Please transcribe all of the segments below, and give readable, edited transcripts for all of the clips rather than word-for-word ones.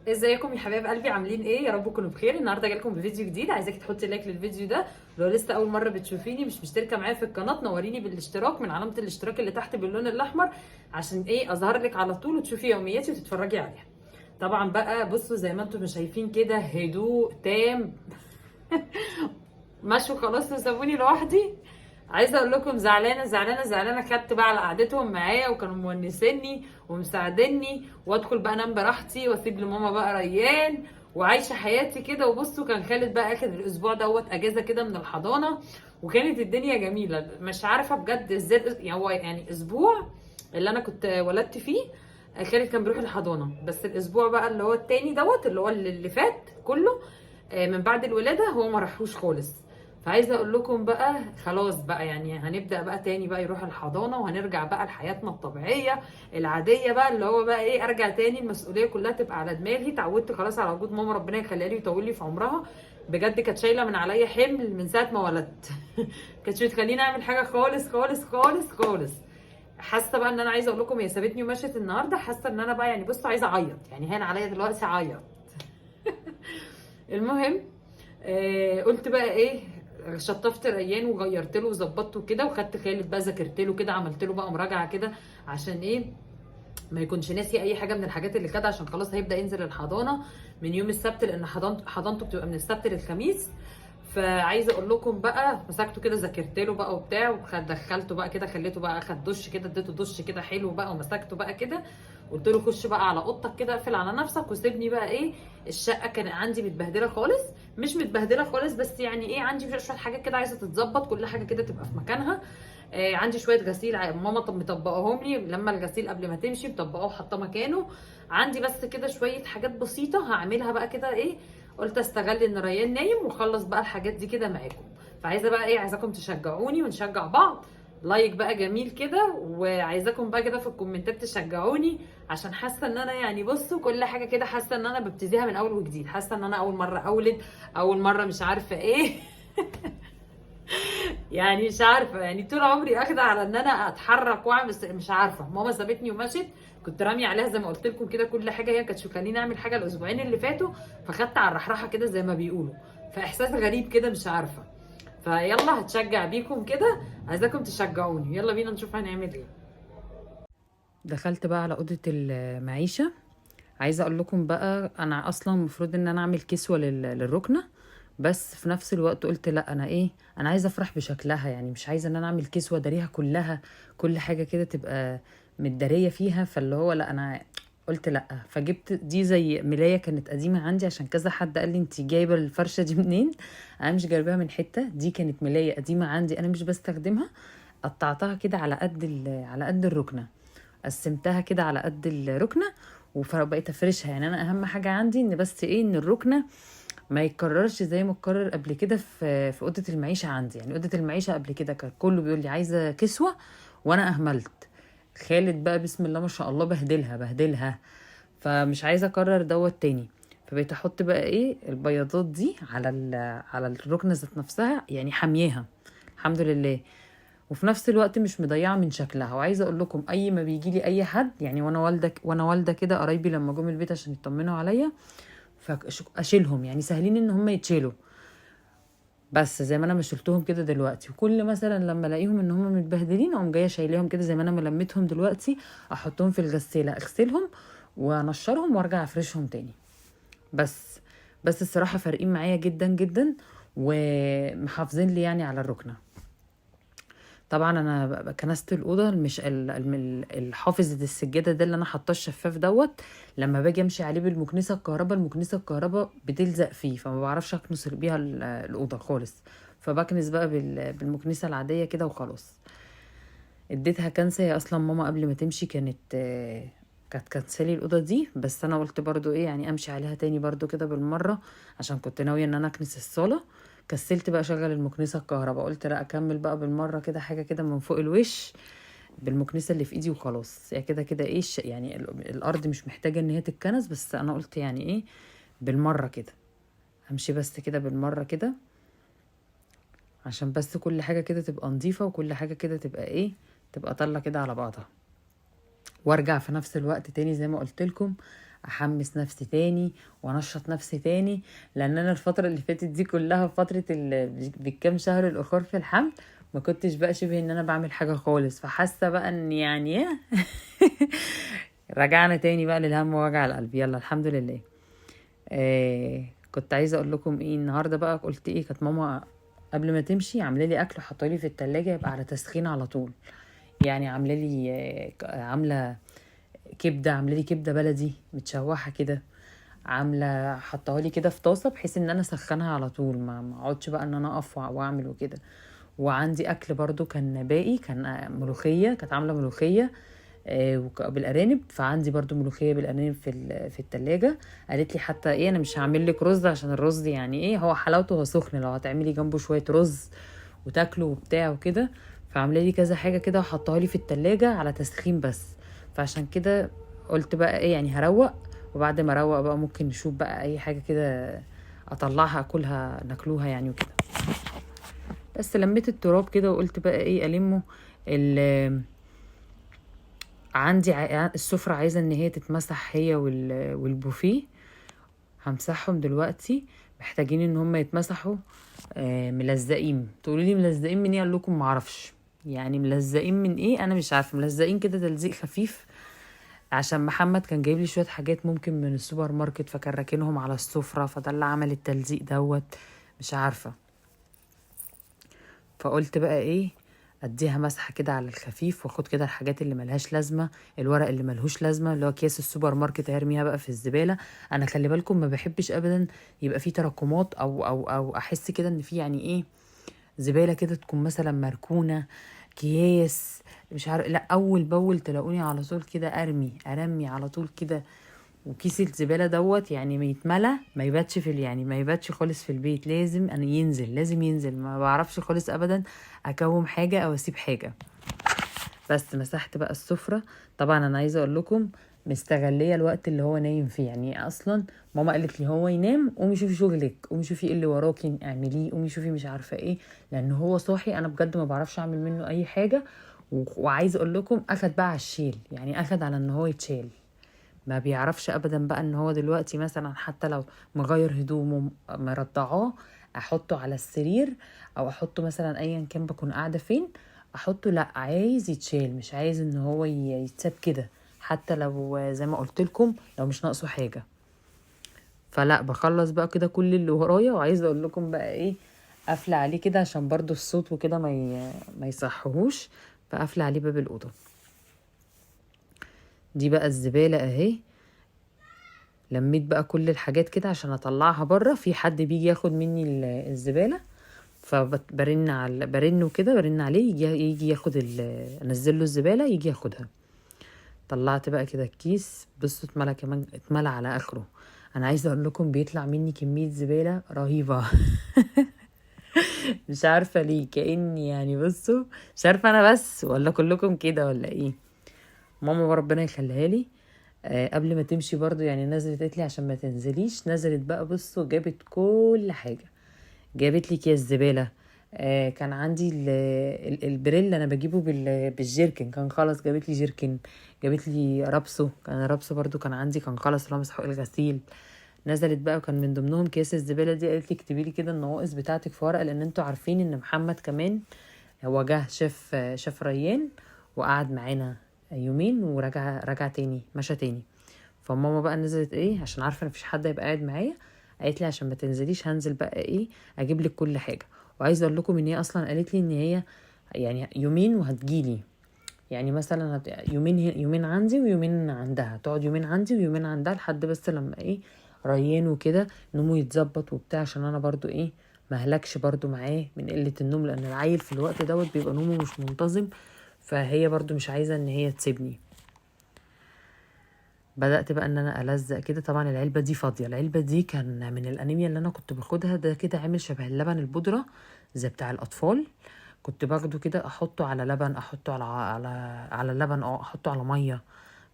ازيكم يا حبايب قلبي؟ عاملين ايه؟ يا رب تكونوا بخير. النهارده جاي لكم بفيديو جديد. عايزاكي تحطي like للفيديو ده. لو لسه اول مرة بتشوفيني مش مشتركة معايا في القناة، تنوريني بالاشتراك من علامة الاشتراك اللي تحت باللون الاحمر، عشان ايه؟ اظهر لك على طول وتشوفي يومياتي وتتفرجي عليها. طبعا بقى بصوا زي ما انتم شايفين كده، هدوء تام. مشوا خلاص وسابوني لوحدي. عايزه اقول لكم زعلانة زعلانة زعلانة. خدت بقى على قعدتهم معايا وكانوا مونسيني ومساعديني، وادخل بقى انام براحتي واسيب لماما بقى ريان، وعايشة حياتي كده. وبصوا كان خالد بقى اخد الاسبوع دوت اجازه كده من الحضانة، وكانت الدنيا جميلة. مش عارفه بجد ازاي، يعني هو يعني اسبوع اللي انا كنت ولدت فيه خالد كان بيروح الحضانة، بس الاسبوع بقى اللي هو التاني دوت اللي هو اللي فات كله من بعد الولادة هو ما راحوش خالص. فعايزه اقول لكم بقى خلاص بقى، يعني هنبدا بقى تاني بقى يروح الحضانة، وهنرجع بقى لحياتنا الطبيعية العادية بقى، اللي هو بقى ايه، ارجع تاني المسؤولية كلها تبقى على دماغي. اتعودت خلاص على وجود ماما، ربنا يخليها لي ويطول لي في عمرها. بجد كانت شايله من عليا حمل من ساعة ما ولدت. كانتش بتخليني اعمل حاجة خالص خالص خالص خالص. حاسه بقى ان انا عايزه اقول لكم هي سابتني ومشت النهارده، حاسه ان انا بقى يعني بصوا عايزه اعيط، يعني هان عليا دلوقتي اعيط. المهم قلت بقى ايه، شطفت ريان وغيرت له وظبطته كده، وخدت خالد بقى ذاكرت له كده، عملت له بقى مراجعه كده عشان ايه ما يكونش ناسي اي حاجة من الحاجات اللي خدها، عشان خلاص هيبدا ينزل الحضانة من يوم السبت، لان حضانته بتبقى من السبت للخميس. فعايزه اقول لكم بقى مسكته كده ذاكرت له بقى وبتاع، ودخلته بقى كده، خليته بقى اخد دش كده، اديته دش كده حلو بقى، ومسكته بقى كده قلت له خش بقى على اوضتك كده، اقفل على نفسك وسيبني بقى ايه. الشقة كان عندي متبهدله خالص، مش متبهدله خالص بس يعني ايه، عندي شوية حاجات كده عايزه تتظبط، كل حاجة كده تبقى في مكانها. عندي شوية غسيل ماما طب مطبقاهم لي لما الغسيل قبل ما تمشي مطبقاه وحطاه مكانه. عندي بس كده شوية حاجات بسيطة هعملها بقى كده ايه، قلت استغل ان ريان نايم واخلص بقى الحاجات دي كده معاكم. فعايزه بقى ايه، عايزاكم تشجعوني ونشجع بعض، like بقى جميل كده، وعايزاكم بقى كده في الكومنتات تشجعوني، عشان حاسه ان انا يعني بصوا كل حاجة كده حاسه ان انا ببتديها من اول وجديد، حاسه ان انا اول مرة اولد، اول مرة مش عارفه ايه. يعني مش عارفه، يعني طول عمري اخده على ان انا اتحرك واعمل، مش عارفه ماما سابتني ومشت، كنت راميه عليها زي ما قلت لكم كده كل حاجة، هي كانت شكلاني اعمل حاجة الاسبوعين اللي فاتوا، فخدت على الرحراحه كده زي ما بيقولوا، فاحساس غريب كده مش عارفه. فيلا هتشجع بيكم كده، عايزاكم تشجعوني. يلا بينا نشوف هنعمل ايه. دخلت بقى على اوضة المعيشة. عايزه اقول لكم بقى انا اصلا المفروض ان انا اعمل كسوه للركنه، بس في نفس الوقت قلت لا، انا ايه، انا عايزه افرح بشكلها، يعني مش عايزه ان انا اعمل كسوه داريها كلها، كل حاجة كده تبقى متداريه فيها، فاللي هو لا، انا قلت لا. فجبت دي زي ملايه كانت قديمة عندي، عشان كذا حد قال لي انت جايبه الفرشة دي منين، انا مش جايباها من حتة، دي كانت ملايه قديمة عندي انا مش بستخدمها، قطعتها كده على قد الركنه، قسمتها كده على قد الركنه وبقيت افرشها. يعني انا اهم حاجة عندي ان بس ايه، ان الركنه ما يتكررش زي ما اتكرر قبل كده في اوضة المعيشة عندي. يعني اوضة المعيشة قبل كده كان كله بيقول لي عايزه كسوه، وانا اهملت. خالد بقى بسم الله ما شاء الله بهدلها بهدلها، فمش عايزه اكرر دوت تاني. فبقيت احط بقى ايه البياضات دي على الركنه ذات نفسها، يعني حامياها الحمد لله، وفي نفس الوقت مش مضيعة من شكلها. وعايزه اقول لكم اي ما بيجي لي اي حد، يعني وانا والده كده، قرايبي لما جم البيت عشان يطمنوا عليا، فاشيلهم، يعني سهلين ان هم يتشيلوا، بس زي ما انا ما شلتهم كده دلوقتي. وكل مثلا لما الاقيهم ان هم متبهدلين اقوم جاية شايلاهم كده زي ما انا ما لميتهم دلوقتي، احطهم في الغسالة، اغسلهم وانشرهم وارجع افرشهم تاني. بس الصراحة فارقين معايا جدا جدا، ومحافظين لي يعني على الركنه. طبعا انا كنست الاوضة، مش الحافظ السجادة ده اللي انا حاطاه الشفاف دوت، لما باجي امشي عليه بالمكنسه الكهرباء، المكنسة الكهرباء بتلزق فيه، فما بعرفش اكنس بيها الاوضة خالص، فبكنس بقى بالمكنسه العادية كده وخلاص. اديتها كنسه، هي اصلا ماما قبل ما تمشي كانت كنسلي الاوضة دي، بس انا قلت برضو ايه يعني امشي عليها تاني برضو كده بالمرة، عشان كنت ناوية ان انا اكنس الصاله. كسلت بقى اشغل المكنسة الكهرباء، قلت لا اكمل بقى بالمرة كده حاجة كده من فوق الوش بالمكنسه اللي في ايدي وخلاص. يعني كده كده ايه يعني الارض مش محتاجه ان هي تتكنس، بس انا قلت يعني ايه بالمرة كده امشي بس كده بالمرة كده، عشان بس كل حاجة كده تبقى نظيفة، وكل حاجة كده تبقى ايه، تبقى طالعه كده على بعضها. وارجع في نفس الوقت تاني زي ما قلت لكم احمس نفسي تاني وانشط نفسي تاني، لان انا الفترة اللي فاتت دي كلها فترة بالكام شهر الاخر في الحمل ما كنتش بقى شبه ان انا بعمل حاجة خالص، فحاسه بقى ان يعني رجعنا تاني بقى للهم ووجع القلب. يلا الحمد لله. كنت عايزه اقول لكم ايه النهارده بقى، قلت ايه، كانت ماما قبل ما تمشي عامله لي اكل وحطه لي في التلاجة يبقى على تسخين على طول، يعني عامله لي عامله كبده، عامله لي كبده بلدي متشوحه كده، عامله حطها لي كده في طاسه بحيث ان انا اسخنها على طول، ما اقعدش بقى ان انا اقف واعمل وكده. وعندي اكل برضو كان باقي، كان ملوخية، كانت عامله ملوخية بالارانب، فعندي برضو ملوخية بالارانب في التلاجة. قالت لي حتى ايه، انا مش هعمل لك رز عشان الرز يعني ايه، هو حلاوته هو سخن، لو هتعملي جنبه شوية رز وتاكله وبتاع وكده. فعامله لي كذا حاجة كده وحطها لي في التلاجة على تسخين بس. فعشان كده قلت بقى ايه، يعني هروق، وبعد ما اروق بقى ممكن نشوف بقى اي حاجة كده اطلعها اكلها ناكلوها يعني وكده. بس لميت التراب كده وقلت بقى ايه المه. عندي السفرة عايزة ان هي تتمسح هي والبوفيه، همسحهم دلوقتي، محتاجين ان هم يتمسحوا. ملزقين. تقولوا لي ملزقين من ايه؟ اقول لكم معرفش يعني ملزقين من ايه، انا مش عارفه، ملزقين كده تلزيق خفيف، عشان محمد كان جايب لي شوية حاجات ممكن من السوبر ماركت فكان راكنهم على السفرة، فده اللي عمل التلزيق دوت، مش عارفه. فقلت بقى ايه، اديها مسحه كده على الخفيف، واخد كده الحاجات اللي ملهاش لازمه، الورق اللي ملهوش لازمه اللي هو اكياس السوبر ماركت هرميها بقى في الزبالة. انا خلي بالكم ما بحبش ابدا يبقى فيه تراكمات او او او احس كده ان في يعني ايه زبالة كده تكون مثلا مركونة، اكياس مش عارف، لا اول باول تلاقوني على طول كده ارمي على طول كده. وكيس الزبالة دوت يعني ما يتملى، ما يباتش في يعني ما يباتش خالص في البيت، لازم انا ينزل، لازم ينزل، ما بعرفش خالص ابدا اكوم حاجة او اسيب حاجة. بس مسحت بقى السفرة. طبعا انا عايزه اقول لكم مستغليه الوقت اللي هو نايم فيه، يعني اصلا ماما قالت لي هو ينام قومي شوفي شغلك، قومي شوفي ايه اللي وراكي اعمليه، قومي شوفي مش عارفه ايه، لان هو صاحي انا بجد ما بعرفش اعمل منه اي حاجة. وعايزه اقول لكم اخد بقى على الشيل، يعني اخد على ان هو يتشال، ما بيعرفش ابدا بقى ان هو دلوقتي مثلا حتى لو مغير هدومه مرضعاه احطه على السرير او احطه مثلا ايا كان بكون قاعدة فين احطه، لا عايز يتشال، مش عايز ان هو يتساب كده، حتى لو زي ما قلت لكم لو مش ناقصه حاجة. فلا بخلص بقى كده كل اللي ورايا. وعايزه اقول لكم بقى ايه، قافله عليه كده عشان برضو الصوت وكده ما يصحهوش، فقافله عليه باب الاوضة. دي بقى الزبالة اهي، لميت بقى كل الحاجات كده عشان اطلعها بره، في حد بيجي ياخد مني الزبالة، فبرن على برنه كده، برن عليه يجي ياخد انزل له الزبالة يجي ياخدها. طلعت بقى كده الكيس، بصوا اتملى كمان، اتملى على اخره. انا عايزه اقول لكم بيطلع مني كمية زبالة رهيبة مش عارفه ليه، كاني يعني بصوا مش عارفه انا بس ولا كلكم كده ولا ايه. ماما ربنا يخليها لي قبل ما تمشي برضو يعني نزلت قالت لي عشان ما تنزليش، نزلت بقى بصوا جابت كل حاجة، جابت لي اكياس زبالة. كان عندي البريل انا بجيبه بالجيركن كان خلاص، جابت لي جيركن، جابت لي رابسو، كان رابسو برضو كان عندي كان خلاص اللي هو مسحوق الغسيل. نزلت بقى وكان من ضمنهم كيس الزبالة دي، قالت لي اكتبي لي كده النواقص بتاعتك في ورقة، لان انتوا عارفين ان محمد كمان هو جه شاف ريان وقعد معانا يومين ورجع، رجع تاني مشى تاني. فماما بقى نزلت ايه عشان عارفه ان مفيش حد هيبقى قاعد معايا، قالت لي عشان ما تنزليش هنزل بقى ايه اجيب لك كل حاجة. وعايزه اقول لكم ان هي اصلا قالت لي ان هي يعني يومين وهتجيلي، يعني مثلا يومين عندي ويومين عندها، تقعد يومين عندي ويومين عندها لحد بس لما ايه ريان وكده نومه يتظبط وبتاع، عشان انا برضو ايه ما هلكش برضو معاه من قلة النوم، لان العيل في الوقت دوت بيبقى نومه مش منتظم، فهي برضو مش عايزه ان هي تسيبني. بدأت بقى ان انا الزق كده. طبعا العلبة دي فاضية، العلبة دي كان من الانيميا اللي انا كنت باخدها، ده كده عامل شبه اللبن البودرة زي بتاع الاطفال، كنت باخده كده احطه على لبن، احطه على على على لبن، احطه على مية،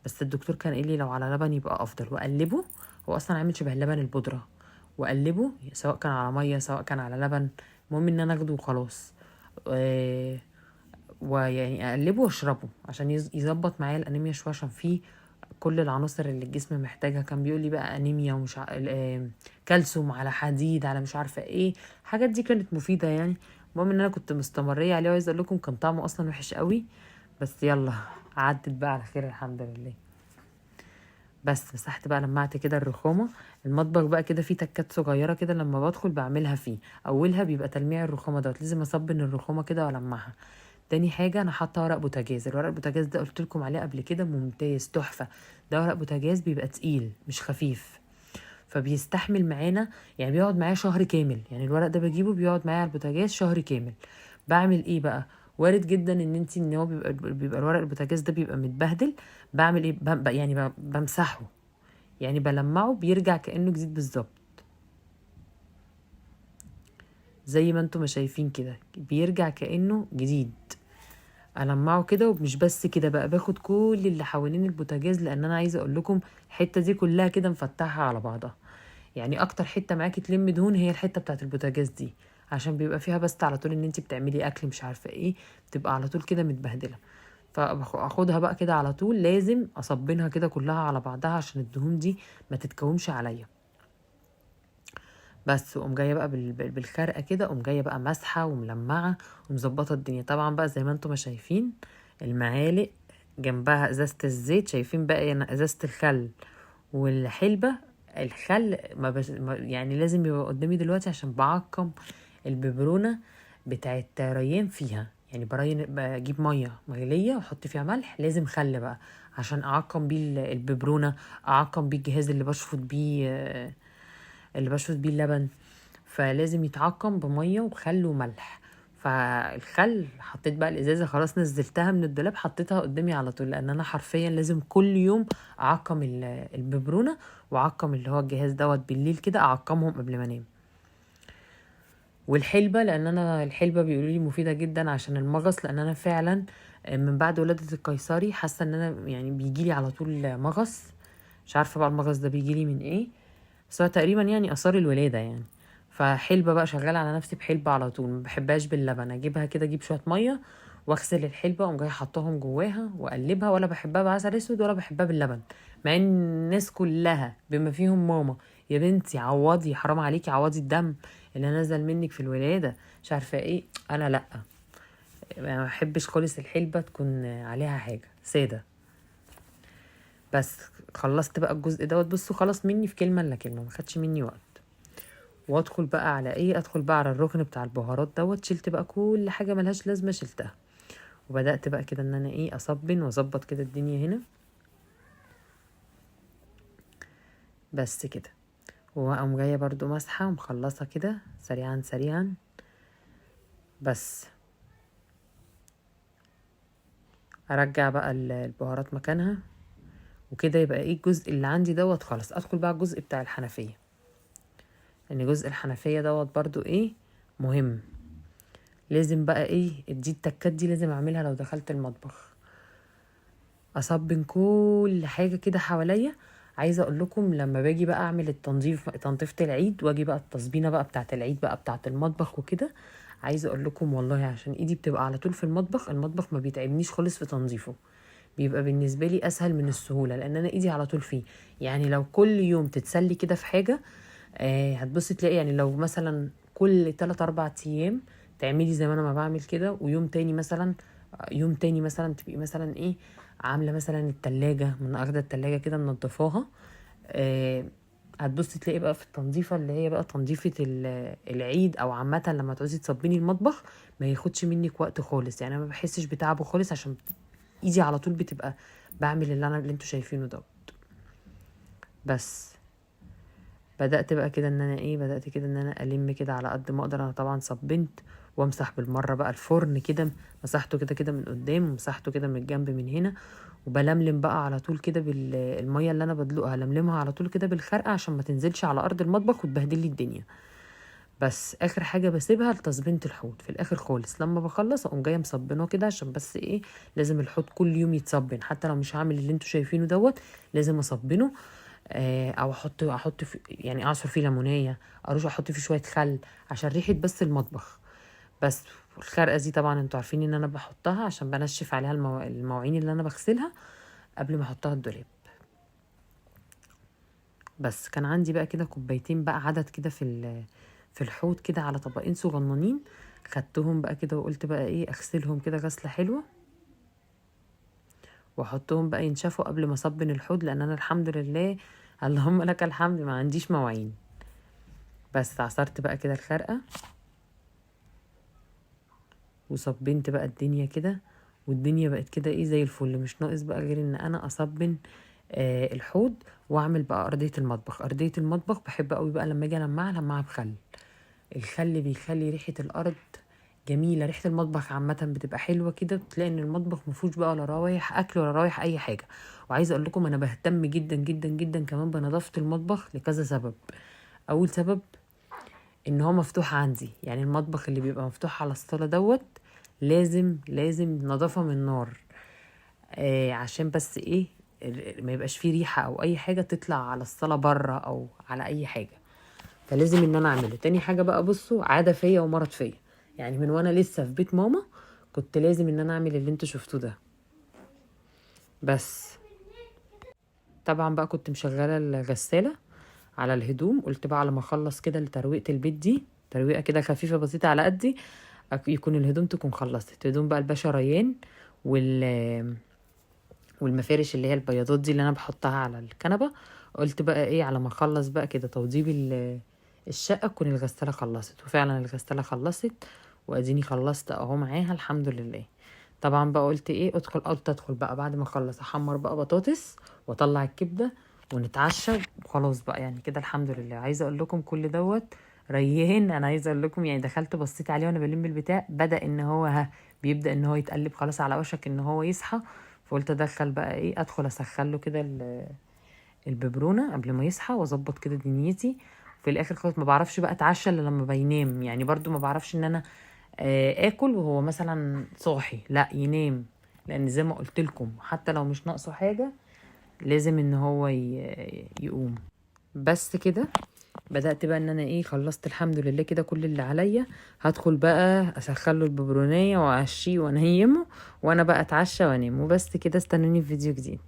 بس الدكتور كان قال لي لو على لبن يبقى افضل، واقلبه. هو اصلا عامل شبه اللبن البودرة، واقلبه سواء كان على مية سواء كان على لبن، المهم ان انا اخده وخلاص. ويعني اقلبه واشربه عشان يظبط معايا الانيميا شوية، عشان فيه كل العناصر اللي الجسم محتاجها. كان بيقول لي بقى انيميا ومش كالسيوم على حديد على مش عارفه ايه، الحاجات دي كانت مفيدة يعني. المهم ان انا كنت مستمريه عليه، وعايزه اقول لكم كان طعمه اصلا وحش قوي، بس يلا عدت بقى على خير الحمد لله. بس مسحت بقى، لمعت كده الرخامه. المطبخ بقى كده فيه تكات صغيرة كده لما بدخل بعملها فيه. اولها بيبقى تلميع الرخامه دوت، لازم اصبن الرخامه كده والمعها. تاني حاجة انا حاطه ورق بوتاجاز. الورق البوتاجاز ده قلت لكم عليه قبل كده، ممتاز تحفة. ده ورق بوتاجاز بيبقى تقيل مش خفيف، فبيستحمل معانا يعني، بيقعد معايا شهر كامل. يعني الورق ده بجيبه بيقعد معايا على البوتاجاز شهر كامل. بعمل ايه بقى؟ وارد جدا ان انتي ان هو بيبقى الورق البوتاجاز ده بيبقى متبهدل. بعمل ايه؟ يعني بمسحه، يعني بلمعه، بيرجع كأنه جديد بالظبط زي ما انتم ما شايفين كده، بيرجع كأنه جديد. المعه كده. ومش بس كده بقى، باخد كل اللي حوالين البوتاجاز، لان انا عايزه اقول لكم الحتة دي كلها كده مفتحها على بعضها. يعني اكتر حتة معاكي تلم دهون هي الحتة بتاعت البوتاجاز دي، عشان بيبقى فيها بس على طول ان انتي بتعملي اكل مش عارفه ايه، بتبقى على طول كده متبهدله. فاخدها بقى كده على طول، لازم اصبنها كده كلها على بعضها عشان الدهون دي ما تتكومش عليا. بس واقوم جاية بقى بالخرقه كده، اقوم جاية بقى مسحه وملمعه ومظبطه الدنيا. طبعا بقى زي ما انتم ما شايفين المعالق جنبها ازازة الزيت، شايفين بقى هنا ازازة الخل والحلبه. الخل ما بس ما يعني لازم يبقى قدامي دلوقتي عشان بعقم الببرونه بتاعت ريان فيها. يعني بجيب مية مغليه واحط فيها ملح، لازم خل بقى عشان اعقم بيه الببرونه، اعقم بيه الجهاز اللي بشفط بيه، اللي بشفط بيه اللبن. فلازم يتعقم بميه وخل وملح. فالخل حطيت بقى الازازه خلاص، نزلتها من الدولاب حطيتها قدامي على طول، لان انا حرفيا لازم كل يوم اعقم الببرونه واعقم اللي هو الجهاز دوت بالليل كده، اعقمهم قبل ما انام. والحلبه، لان انا الحلبة بيقولوا لي مفيدة جدا عشان المغص، لان انا فعلا من بعد ولاده القيصري حاسه ان انا يعني بيجي لي على طول مغص، مش عارفه بقى المغص ده بيجي لي من ايه، بس هو تقريبا يعني اثار الولادة يعني. فحلبه بقى شغالة على نفسي بحلبه على طول، ما بحبهاش باللبن، اجيبها كده، اجيب شوية مية واغسل الحلبة واقوم جاية حطاهم جواها واقلبها، ولا بحبها بعسل اسود ولا بحبها باللبن، مع ان الناس كلها بما فيهم ماما، يا بنتي عوضي، حرام عليكي، عوضي الدم اللي نزل منك في الولادة مش عارفه ايه. انا لا، ما بحبش خالص الحلبة تكون عليها حاجة ساده. بس خلصت بقى الجزء دوت، بصوا خلاص مني في كلمة الا كلمة، ما خدش مني وقت. وادخل بقى على ايه؟ ادخل بقى على الركن بتاع البهارات دوت. شلت بقى كل حاجة ملهاش لازمه شلتها، وبدات بقى كده ان انا ايه، اصبن واظبط كده الدنيا هنا بس كده. واقوم جاية برضو مسحه ومخلصه كده سريعا سريعا. بس ارجع بقى البهارات مكانها وكده، يبقى ايه الجزء اللي عندي دوت خلاص. ادخل بقى الجزء بتاع الحنفية، لان جزء الحنفية دوت برضو ايه مهم، لازم بقى ايه دي التكات دي لازم اعملها لو دخلت المطبخ، اصبن كل حاجة كده حواليا. عايزه اقول لكم لما باجي بقى اعمل التنظيف، تنظيفه العيد، واجي بقى التصبينه بقى بتاعه العيد بقى بتاعه المطبخ وكده، عايزه اقول لكم والله عشان ايدي بتبقى على طول في المطبخ، المطبخ ما بيتعبنيش خالص في تنظيفه، بيبقى بالنسبة لي اسهل من السهولة، لان انا ايدي على طول فيه. يعني لو كل يوم تتسلي كده في حاجة، هتبصي تلاقي يعني لو مثلا كل 3-4 ايام تعملي زي ما انا ما بعمل كده، ويوم تاني مثلا، يوم تاني مثلا تبقي مثلا ايه عامله مثلا التلاجة، من اخده التلاجة كده منضفاها، هتبصي تلاقي بقى في التنظيفه اللي هي بقى تنظيفه العيد او عامة لما تعوزي تصبني المطبخ ما ياخدش منك وقت خالص. يعني انا ما بحسش بتعبه خالص عشان ايدي على طول بتبقى بعمل اللي انتوا شايفينه دوت. بس بدأت بقى كده ان انا ايه، بدأت كده ان انا الم كده على قد ما اقدر. انا طبعا صبنت وامسح بالمرة بقى الفرن كده، مسحته كده كده من قدام ومسحته كده من الجنب من هنا، وبلملم بقى على طول كده بالمية اللي انا بدلقها، لملمها على طول كده بالخرقه عشان ما تنزلش على ارض المطبخ وتبهدل لي الدنيا. بس اخر حاجة بسيبها لتصبينه الحوض في الاخر خالص، لما بخلص اقوم جاية مصبنه كده، عشان بس ايه لازم الحوض كل يوم يتصبن، حتى لو مش هعمل اللي انتوا شايفينه دوت لازم اصبنه، او احط في، يعني اعصر فيه ليمونيه، اروح احط فيه شوية خل عشان ريحه بس المطبخ. بس الخرقة دي طبعا انتوا عارفين ان انا بحطها عشان بنشف عليها المواعين اللي انا بغسلها قبل ما احطها الدولاب. بس كان عندي بقى كده كوبايتين بقى عدد كده في الحوض كده على طبقين صغننين، خدتهم بقى كده وقلت بقى ايه اغسلهم كده غسله حلوة واحطهم بقى ينشفوا قبل ما اصبن الحوض، لان انا الحمد لله اللهم لك الحمد ما عنديش مواعين. بس عصرت بقى كده الخرقة وصبنت بقى الدنيا كده، والدنيا بقت كده ايه زي الفل. مش ناقص بقى غير ان انا اصبن الحوض واعمل بقى ارضية المطبخ. ارضية المطبخ بحب قوي بقى لما اجي المعها لمعها بخل. الخل بيخلي ريحه الارض جميلة، ريحه المطبخ عامة بتبقى حلوة كده، بتلاقي ان المطبخ مفيهوش بقى ولا روايح اكل ولا روايح اي حاجة. وعايزه اقول لكم انا بهتم جدا جدا جدا كمان بنظافه المطبخ لكذا سبب. اول سبب ان هو مفتوح عندي، يعني المطبخ اللي بيبقى مفتوح على الصاله دوت لازم نظافة من النار، عشان بس ايه ما يبقاش فيه ريحه او اي حاجة تطلع على الصاله بره او على اي حاجة، فلازم ان انا اعمله. تاني حاجة بقى بصوا، عادة فيا ومرض فيا، يعني من وانا لسه في بيت ماما كنت لازم ان انا اعمل اللي انتوا شفتوه ده. بس طبعا بقى كنت مشغله الغسالة على الهدوم، قلت بقى على ما اخلص كده لترويقه البيت دي، ترويقه كده خفيفة بسيطة على قدي، يكون الهدوم تكون خلصت. هدوم بقى الباشا ريان والمفارش اللي هي البياضات دي اللي انا بحطها على الكنبة، قلت بقى ايه على ما اخلص بقى كده توضيب الشقة تكون الغسالة خلصت. وفعلا الغسالة خلصت واديني خلصت اهو معاها الحمد لله. طبعا بقى قلت ايه قلت ادخل بقى بعد ما اخلص احمر بقى بطاطس واطلع الكبده ونتعشى وخلاص بقى، يعني كده الحمد لله. عايزه اقول لكم كل دوت ريان، انا عايزه اقول لكم يعني دخلت بصيت عليه وانا بلم البتاع، بدا ان هو بيبدا ان هو يتقلب خلاص على وشك ان هو يصحى، فقلت ادخل بقى ايه ادخل اسخن له كده الببرونه قبل ما يصحى واظبط كده دنيتي. في الاخر خالص ما بعرفش بقى اتعشى الا لما بينام، يعني برضو ما بعرفش ان انا اكل وهو مثلا صاحي، لا ينام، لان زي ما قلت لكم حتى لو مش ناقصه حاجة لازم ان هو يقوم. بس كده بدأت بقى ان انا ايه خلصت الحمد لله كده كل اللي عليا. هدخل بقى اسخن له الببرونية واعشيه وانيمه، وانا بقى اتعشى وانام وبس كده. استنوني في فيديو جديد.